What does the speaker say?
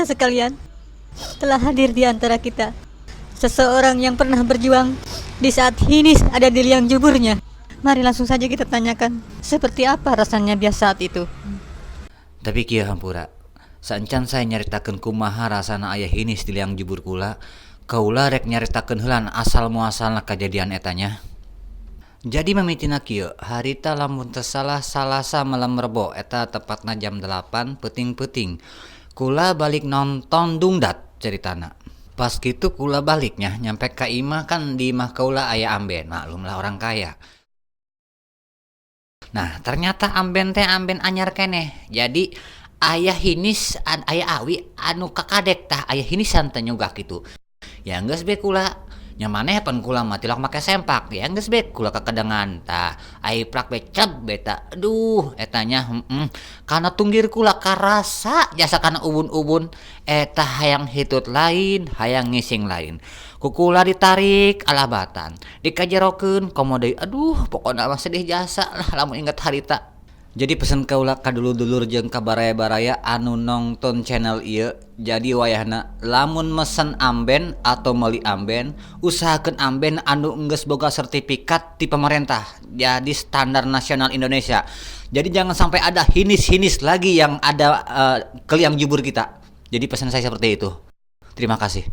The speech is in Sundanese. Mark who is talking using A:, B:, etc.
A: Pemirsa sekalian, telah hadir di antara kita seseorang yang pernah berjuang di saat Hinis ada di liang juburnya. Mari langsung saja kita tanyakan seperti apa rasanya dia saat itu.
B: Tapi kieu, hampura. Saencan saya nyaritakeun kumaha rasana aya hinis di liang jubur kula, kaula rek nyaritakeun heula asal muasalna kajadian eta nya. Jadi mimitina kieu, harita lamun teu salah Salasa malam Rebo, eta tepatna jam 8 peuting-peuting. Kula balik nonton Dungdat ceritana. Pas kitu kula baliknya nyampe ka imah, kan di imah kaula aya amben, maklumlah orang kaya. Nah, ternyata amben teh amben anyar keneh. Jadi aya hinis aya awi anu kakadek tah, aya hinisan teh nyugak kitu. Ya geus be kula nya, maneh pan kula mah tilok make sempak, ya geus be kula kakedengan tah, ai prak be ceb beta. Aduh, eta nya kana tunggir kula karasa jasa kana ubun-ubun eta, hayang hitut lain, hayang ngising lain. Ku kula ditarik alabatan, dikajerokeun komo deui. Aduh, pokona mah sedih jasa lah lamun inget harita. Jadi pesen kaula ka dulur-dulur jeung ka baraya-baraya anu nongton channel ieu, jadi wayahna lamun mesen amben atau meuli amben, usahakeun amben anu enggeus boga sertifikat ti pemerintah, jadi standar nasional Indonesia. Jadi jangan sampai ada hinis-hinis lagi yang ada ke liang jubur kita. Jadi pesan saya seperti itu. Terima kasih.